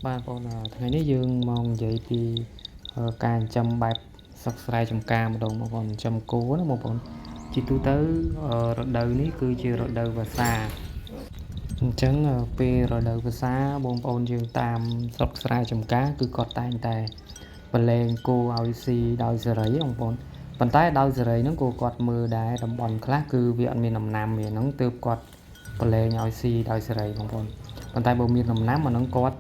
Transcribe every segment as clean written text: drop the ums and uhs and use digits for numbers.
បាទបងថ្ងៃនេះយើងមកនិយាយពីការចិញ្ចឹមបែបស្រុកស្រែចម្ការម្ដងបងប្អូនចិញ្ចឹមគោណាបងប្អូនជាទូទៅរដូវនេះគឺជារដូវវស្សាអញ្ចឹងពេលរដូវវស្សាបងប្អូនយើងតាមស្រុកស្រែចម្ការគឺគាត់តែងតែប្រឡែងគោឲ្យស៊ីដោយសេរីបងប្អូនប៉ុន្តែដោយសេរីហ្នឹងគោគាត់មើលដែរតំបន់ខ្លះគឺវាអត់មានដំណាំទេហ្នឹងទើបគាត់ប្រឡែងឲ្យស៊ីដោយសេរីបងប្អូនប៉ុន្តែបើមានដំណាំអាហ្នឹងគាត់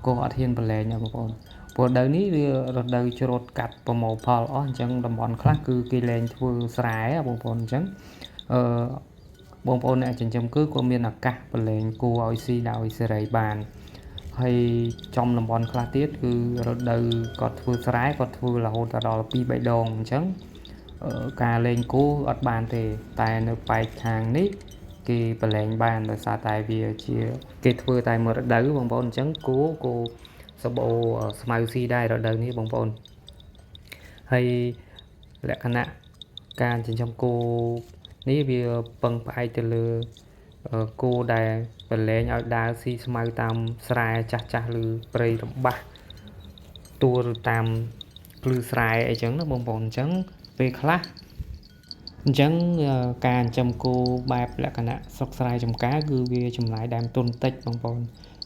ក៏អត់ហ៊ានប្រឡែងដែរបងប្អូនព្រោះរដូវនេះវារដូវច្រូតកាត់ប្រមូលផលអស់អញ្ចឹងតំបន់ខ្លះគឺគេលែងធ្វើស្រែបងប្អូនអញ្ចឹងអឺបងប្អូនអ្នកចិញ្ចឹមគឺក៏មានឱកាសប្រឡែងគោឲ្យស៊ីដោយសេរីបានហើយចំតំបន់ខ្លះទៀតគឺរដូវគាត់ធ្វើស្រែគាត់ធ្វើរហូតដល់2 3ដងអញ្ចឹងការលែងគោអត់បានទេតែនៅប៉ែកខាងនេះគេប្រឡែងបានដោយសារតែវាជាគេធ្វើតែមួយរដូវបងប្អូនអញ្ចឹងគោគោសបោស្មៅស៊ីដែររដូវនេះបងប្អូនហើយលក្ខណៈការចិញ្ចឹមគោនេះវាពឹងផ្អែកទៅលើគោដែលប្រឡែងឲ្យដើរស៊ីស្មៅតាមស្រែចាស់ចាស់ឬព្រៃរបាស់ទួលឬតាមភ្លឺស្រែអីចឹងណាបងប្អូនអញ្ចឹងពេលខ្លះអញ្ចឹងការចិញ្ចឹមគោបែបលក្ខណៈស្រុកស្រែចម្ការគឺវាចំណាយដើមទុនតិចបងប្អូន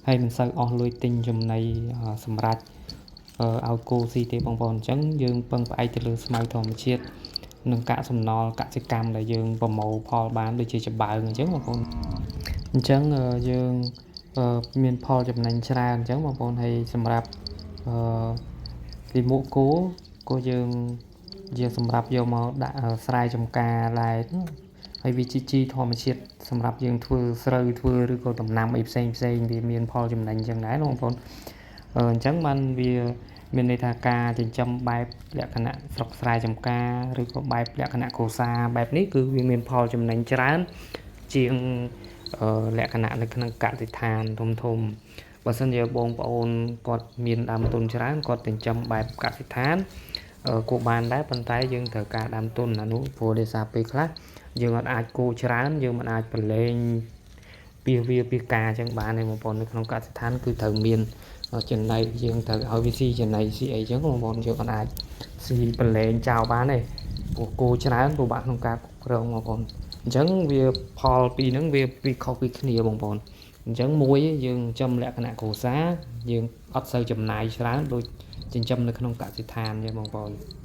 ហើយមិនសូវអស់លុយទិញចំណីសម្រាប់ឲ្យគោស៊ីទេបងប្អូនអញ្ចឹងយើងពឹងផ្អែកទៅលើស្មៅធម្មជាតិនិងកាកសំណល់កសិកម្មដែលយើងប្រមូលផលបានដូចជាចំបើងអញ្ចឹងបងប្អូនអញ្ចឹងយើងមានផលចំណេញច្រើនអញ្ចឹងបងប្អូនហើយសម្រាប់អឺលាមកគោក៏យើងយើងសម្រាប់យកមកដាក់ស្រែចម្ការដែរហើយវាជីជីធម្មជាតិសម្រាប់យើងធ្វើស្រូវធ្វើឬក៏ដំណាំអីផ្សេងផ្សេងវាមានផលចំណេញអញ្ចឹងដែរបងប្អូនអញ្ចឹងបានវាមានន័យថាការចិញ្ចឹមបែបលក្ខណៈស្រុកស្រែចម្ការឬក៏បែបលក្ខណៈគ្រួសារបែបនេះគឺវាមានផលចំណេញច្រើនជាងលក្ខណៈនៅក្នុងកសិដ្ឋានធំធំបើសិនជាបងប្អូនគាត់មានដើមទុនច្រើនគាត់ចិញ្ចឹមបែបកសិដ្ឋានគួរបានដែរប៉ុន្តែយើងត្រូវការដើមទុនអានោះព្រោះដោយសារពេលខ្លះយើងអត់អាចគោច្រើនយើងមិនអាចប្រឡែងពីវាពីការអញ្ចឹងបានទេបងប្អូននៅក្នុងកសិដ្ឋានគឺត្រូវមានចំណីយើងត្រូវឲ្យវាស៊ីចំណីស៊ីអីចឹងបងប្អូនយើងអត់អាចស៊ីប្រឡែងចោលបានទេព្រោះគោច្រើនពិបាកក្នុងការគ្រប់គ្រងបងប្អូនអញ្ចឹងវាផលពីរហ្នឹងវាពីខុសពីគ្នាបងប្អូនអញ្ចឹងមួយយើងចិញ្ចឹមលក្ខណៈគ្រួសារយើងអត់សូវចំណាយច្រើនដូចចិញ្ចឹមនៅក្នុងកសិដ្ឋានទេបងប្អូន។